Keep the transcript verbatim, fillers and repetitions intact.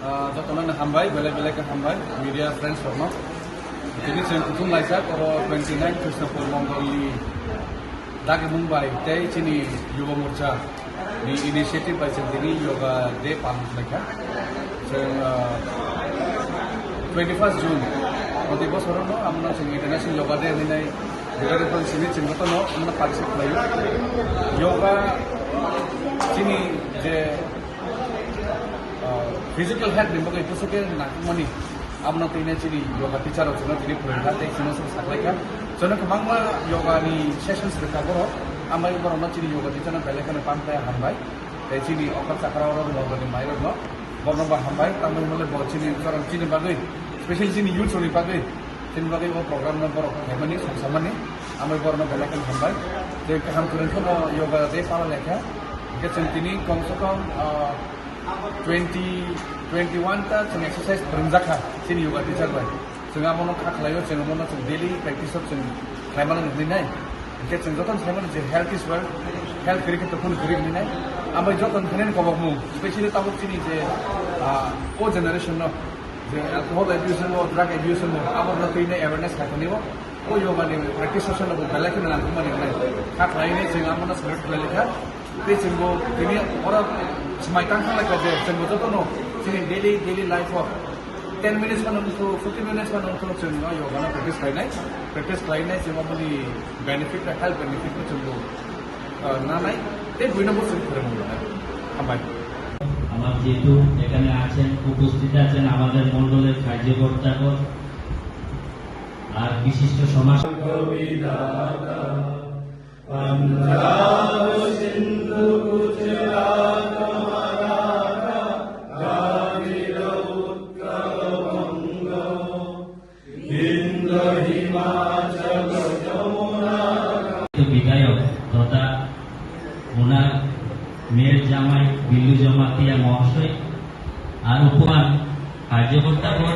Ah, jotono no hambai, belai belai khe hambai, media friends rokno. Tini chwng kutung laijak, oro twenty nine Krishnapur Mondolni dagi mung bai tei chini Yuva Morcha ni initiative bai chwng tini Yoga Day palon khlaikha. Chwng, ah, twenty first June, proti bosorono amno chwng International Yoga Day hinwi nai, Yoga Day palon simi chwng jotono amno participate khlaio. Yoga chini je ah, physical health ni bagwi bwswk khe nangkukmani. Abono twi chini yoga teacher rok chwngno tini phwrwngkha tei chwngno chwng saklaikha. Chwngno kwbangma yoga ni sessions rwkha borok. Amai borokno chini yoga teacher no belai kheno pamtai hambai. Tei chini okra chakra oro Mondolni mai rokno borokno bo hambai. Tamni hwnle bo chini chorong chini bagwi, specially chini youth rokni bagwi, chini bagwi o program no borok khaimani, songsamani. Amai borokno belai kheno hambai. Tei kaham kwrwng kheno Yoga Day palon laikha. Hwnkhe chwng tini kom se kom, ah, twenty, twenty one ta chwng exercise phwrwngjakha chini yoga teacher bai. Chwng abono kha khlaio, chwng abono chwng daily practice o chwng khlaimano nuklinai. Hwnkhe chwng jotono saimano je health is wealth, health kwrwi khe tongphuru kwrwi hinwi nai. Ambai jotono thani kobokmung, specially tabuk chini je, ah, o generation no je alcohol abuse mo, drug abuse mo, abono twi nai awareness khaikha nibo. O yoga ni practice session no belai kheno nangkukmani hinwi kha khlainai chwng abono select khlai laikha. Tei chwngbo tini oro swmai tang thang laikha je chwngbo jotono chini daily, daily life o ten minutes phano wngthok, fifteen minutes phano wngthok, chwng o yoga no practice khlainai. Practice khlainai chwng aboni benefit, health benefit no chwngbo, ah, nanai. Tei buino bo chwng phwrwngmung lanai. Hambai. আমার যেহেতু এখানে আছেন, উপস্থিত আছেন আমাদের মণ্ডলের কার্যকর্তাগণ আর বিশিষ্ট সমাজ পাঞ্জাব সিন্ধু গুজরাট মারাঠা দ্রাবিড় উৎকল বঙ্গ বিন্ধ্য হিমাচল যমুনা। বিধায়ক তথা ওনার মেয়ের জামাই বিল্লু জমাতিয়া মহাশয় আর উপমান কার্যকর্তাগণ